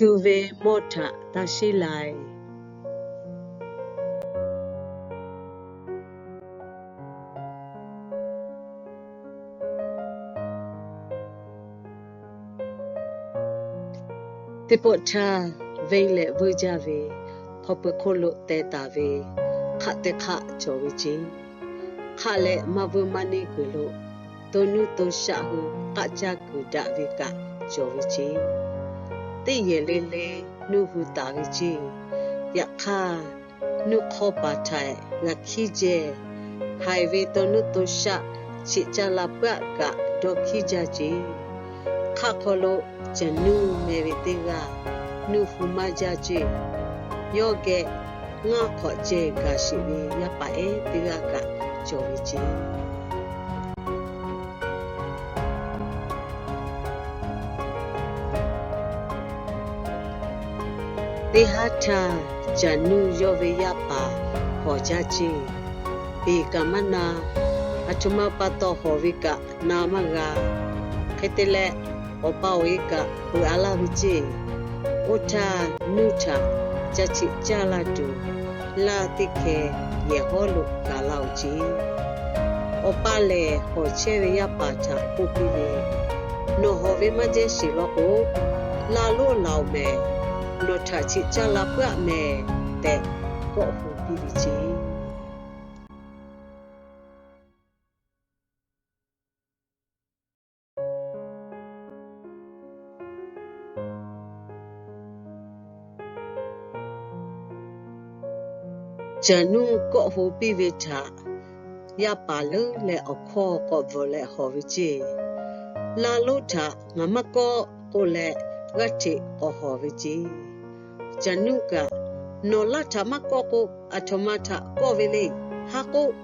Shu ve mawˇ htaꞈ taˇ sheˉ lai. Teˇ pawˆ htaˇ, venˇ leh vuiˇ jaˇ ve hk'aw pui hk'oˆ lo teh taˍ ve hk'aˆ teˇ hk'aˆ cawˬ ve ceˇ. Hk'aˆ leh maˇ vuiˇ maˇ neˇ kuiˬ lo to nuˇ to shaˆ hui k'aˆ caˇ kuiˬ daꞈ ve kaꞈ cawˬ ve ceˇ. Teˇ yehˬ le le nuˇ hui taˍ ve ceˇ. Yaꞈ hk'aˇ, nuˇ hk'awˇ paˍ htaꞈ g'a hkiˉ jehˇ. Haiˬ ve to nuˇ to shaˆ cheꞈ caˇ la puiˉ aˆ kaꞈ dawˇ hkiˉ jaˇ ceˇ. Hk'aˆ hk'aw lo caˬ nuˇ meh ve teˇ g'aˇ nuˇ hui maˇ jaˇ ceˇ. Yawˇ geh ngaˇ hk'awꞈ ceh gaˬ sheˍ ve yaˇ paˍ ehˉ teˇ g'aˇ kaꞈ cawˬ ve ceˇ. Teˇ haˉ htaˇ, caˬ nuˇ yawˇ ve yaˇ paˍ hawˍ jaˇ ceˇ. Peˬ kaꞈ maˇ na. Aˬ htoꞈ ma pa taw hawˍ ve kaꞈ na maˇ g'a. Hk'e te leh, awˬ pa awˬ e kaꞈ peuˬ a laˇ ve ceˇ. Oˇ htaˇ, nuˇ htaꞈ ca cheꞈ caˇ la tuˬ, laˇ teˇ hkeh yehˬ hawˉ lo gaˬ la-oˬ ceˇ. Awˬ pa lehˬ, hawˍ chehˇ ve yaˇ paˍ htaꞈ k'oˆ piˇ ve, Nawˬ hawˍ ve maˇ jehˇ sheˍ law k'o, laˇ lonˉ laˬ-oˬ mehˍ. Nawˬ htaꞈ cheꞈ caˇ la puiˉ aˆ mehˍ tehꞈ kawˆ hu piˇ ve ceˇ. Caˬ nuˇ kawˆ hu piˇ ve htaꞈ yaˇ paˍ leuˉ leh awˬ hkawˇ k'awꞈ bvuhꞈ leh hawˍ ve ceˇ. Laˇ lonˉ htaꞈ ngaˬ maˇ kawˆ k'oˆ leh g'aˇ hteꞈ k'awꞈ hawˍ ve ceˇ. Caˬ nuˇ kaꞈ, Nawˬ laˇ htaꞈ maˇ kawˆ k'o, aˬ htoꞈ ma htaꞈ kawˆ ve le, haˉ k'oˆ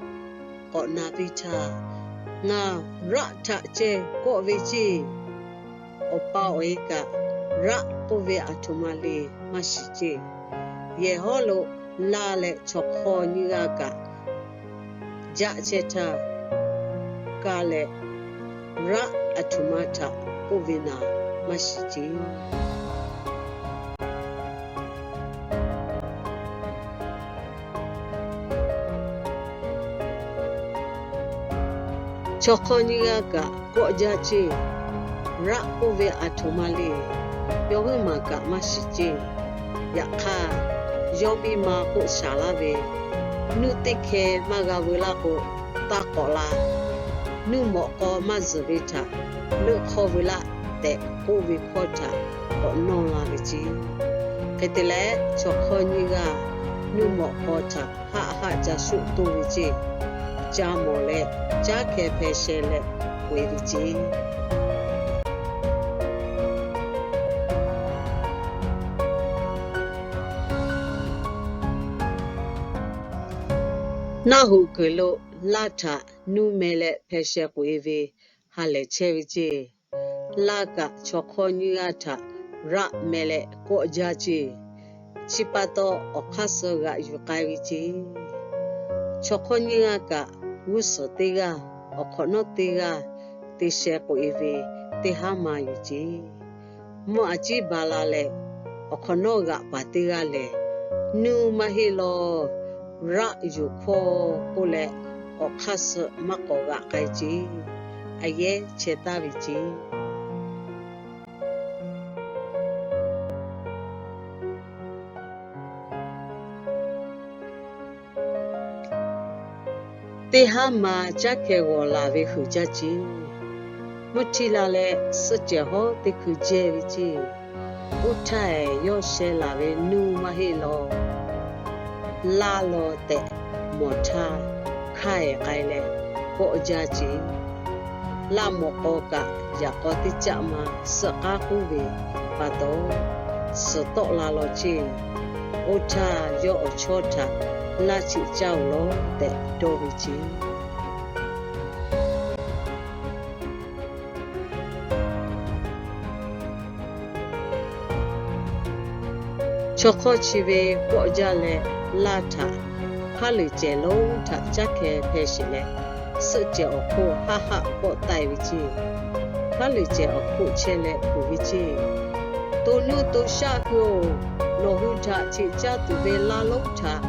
k'awꞈ na piˇ htaˇ, Ngaˬ raˆ htaꞈ ceh kawˆ ve ceˇ. Awˬ pa awˬ e kaꞈ, Raˆ k'oˆ ve aˬ htoꞈ ma le maˇ shiˍ ceˇ. Yehˬ hawˉ lo laˇ leh chaw hk'aw nyiˇ g'aˇ kaꞈ jaˆ chehˇ htaˇ, ka leh, Raˆ aˬ htoꞈ ma htaꞈ k'oˆ ve naˍ maˇ shiˍ ceˇ. Chaw hk'aw nyiˇ g'aˇ kaꞈ kawˆ jaˇ ceˇ. Raˆ k'oˆ ve aˬ htoꞈ ma le, yawˇ huiˉ maˬ kaꞈ maˇ shiˍ ceˇ. Yaꞈ hk'aˇ, yawˇ miˇ ma k'oˆ shaˍ laˇ ve, Nuˇ teˇ hkeh maˇ g'a veu laˇ k'o, taˇ k'awꞈ la. Nuˇ mawꞈ k'aw maˇ zuhˬ ve htaꞈ leuˆ hk'awˇ veu laˇ tehꞈ k'oˆ ve hkawˇ htaꞈ k'awꞈ nawˇ la ve ceˇ. Hk'e te leh, chaw hk'aw nyiˇ g'aˇ nuˇ mawꞈ k'aw htaꞈ haˆ haˆ ca shoˆ toˇ ve ceˇ. Ca mawˬ leh, caˉ hkeh hpeh sheh leh k'oꞈ e ve ceˇ. Naˆ hoꞈ kuiˬ lo laˇ htaꞈ nuˇ meh leh hpeh sheh k'oꞈ e ve ha lehˬ chehˇ ve ceˇ. Laˇ kaꞈ chaw hk'aw nyiˇ g'aˇ htaꞈ raˆ meh leh kawˆ jaˇ ceˇ. Chi pa taw, awˬ hk'aˇ suh g'aꞈ yuˬ k'ai ve ceˇ. Chaw hk'aw nyiˇ g'aˇ kaꞈ, g'uˇ suhˍ teˇ g'aˇ, awˬ hk'awꞈ nawˉ teˇ g'aˇ te sheh k'oꞈ e ve teˇ haˉ ma yoˬ ceˇ. Mvuhˇ a ciˉ ba la leh, awˬ hk'awꞈ nawˉ g'aꞈ paˍ teˇ g'aˇ lehˬ, Nuˇ maˇ heˆ law, raˆ yoˬ hkawˇ k'oˆ leh, awˬ hk'aˇ suh maˇ k'awꞈ g'aꞈ k'ai ceˇ. A yehˉ chehˇ taˍ ve ceˇ. Teˇ haˉ ma caˉ hkeh g'awˬ laˬ ve huiˍ jaˇ ceˇ. Mvuhˇ htiˇ la leh suhˆ cehˬ hawˉ teˇ hkui jehˇ ve ceˇ. Oˇ htaˇ ehˍ yawˇ sheh laˬ ve nuˇ maˇ heˆ law, laˇ law tehꞈ mawˬ htaˇ, hkaˇ ehˍ k'ai leh kawˆ jaˇ ceˇ. Laˇ mawꞈ k'aw kaꞈ yaꞈ k'aw teˇ caˆ ma suhˆ k'aˉ k'uˉ ve pa taw, suhˍ tawˆ la law ceˇ. Oˇ htaˇ yawˇ awˬ chawˇ htaꞈ laˇ cheꞈ caˇ-oˬ law tehꞈ dawˇ ve ceˇ. Chaw hk'awˇ chi ve kawˆ jaˇ leh, laˇ htaꞈ hpaˉ luiˍ cehˬ lonˉ htaꞈ caˉ hkeh hpeh sheˍ leh, suhˆ cehˬ awˬ hk'oˆ haˆ haˆ kawˆ taˆ e ve ceˇ. Hpaˉ luiˍ cehˬ awˬ hk'oˆ chehˇ leh kuˬ ve ceˇ. To nuˇ to shaˆ hui-oˬ, nawˬ hui htaꞈ cheꞈ caˇ tuˬ ve laˇ lonˉ htaꞈ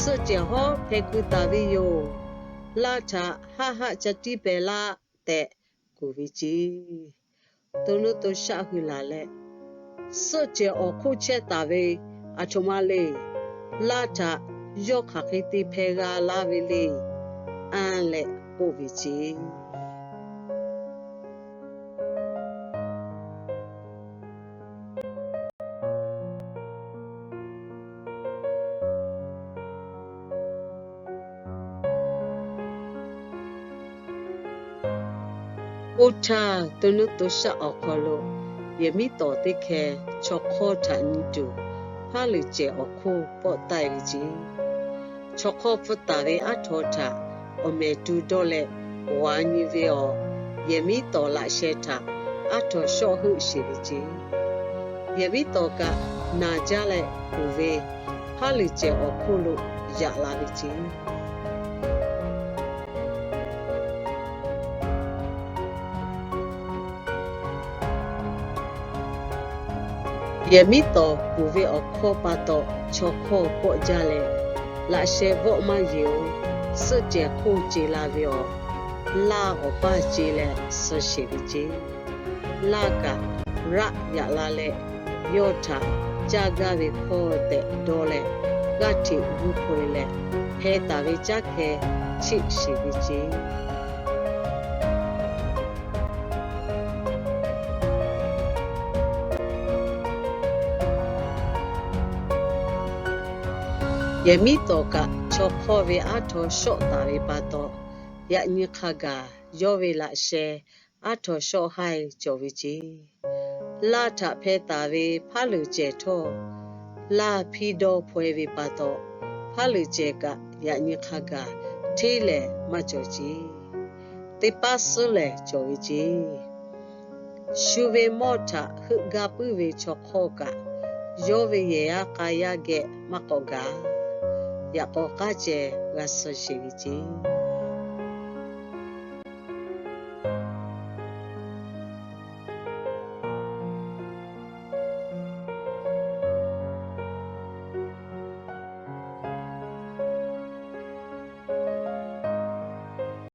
suhˆ cehˬ hawˉ hpeh keu taˍ ve yoˬ. Laˇ htaꞈ haˆ haˆ ca tiˇ pehˍ laˇ tehꞈ kuˬ ve ceˇ. To nuˇ to shaˆ hui laˬ leh, Suhˆ cehˬ awˬ hk'oˆ chehˇ taˍ ve aˬ htoꞈ ma le. Laˇ htaꞈ yawˇ hk'aˬ hk'e te hpeh g'a laˇ ve le, anˇ leh k'oˆ ve ceˇ. Oˇ htaˇ, to nuˇ to shaˆ awˬ hk'aw lo yehˬ miˉ tawˍ teˇ hkeh chaw hk'awˇ htaꞈ nyi tuˬ, hpaˉ luˬ cehˬ awˬ hk'oˆ pawˆ taˆ-e ve ceˇ. Chaw hk'awˇ pfuhˇ taˍ ve aˉ htaw htaꞈ awˬ mehˍ tu dawˇ leh g'aw nyi ve awˬ, yehˬ miˉ tawˍ laꞈ sheh htaꞈ aˉ htaw shawˆ heuˆ sheˍ ve ceˇ. Yehˬ miˉ tawˍ kaꞈ naˬ jaˇ leh kuˬ ve, hpaˉ luˬ cehˬ awˬ hk'oˆ lo yaꞈ la ve ceˇ. Yehˬ miˉ tawˍ kuˬ ve awˬ hkawˇ pa taw chaw hk'awˇ pawˆ jaˇ leh, laꞈ sheh vawˆ maˇ yeˬ-oˬ, suhˆ cehˬ hk'oˆ ce la ve awˬ, laˇ awˬ paˇ ce leh suh sheˍ ve ceˇ. Laˇ kaꞈ raˆ yaꞈ la leh, yawˇ htaꞈ caˇ gaˇ ve hkawˇ tehꞈ dawˇ leh, g'aˇ hteꞈ g'uˇ hpaw-e leh, hpeh taˍ ve caˉ hkeh cheˆ sheˍ ve ceˇ. Yehˬ miˉ tawˍ kaꞈ chaw hk'awˇ ve aˉ htaw shawˆ taˍ ve pa taw, yaꞈ nyi hk'a gaˬ yawˇ ve laꞈ sheh aˉ htaw shawˆ haiˇ cawˬ ve ceˇ. Laˇ htaꞈ hpeh taˍ ve hpaˉ luˬ cehˬ htawˇ, laˇ hpiˇ dawˇ hpaw-e ve pa taw, hpaˉ luˬ cehˬ kaꞈ yaꞈ nyi hk'a gaˬ hteˇ lehˍ maˇ cawˬ ceˇ. Teˇ paˉ suhˉ lehˍ cawˬ ve ceˇ. Shu ve mawˇ htaꞈ heuˆ gaˇ puiˉ ve chaw hk'awˇ kaꞈ, yawˇ ve yehˬ yaˇ k'a yaˇ geh maˇ k'awꞈ gaˬ. Yaꞈ k'aw k'aˉ ceh g'a suh sheˍ ve ceˇ.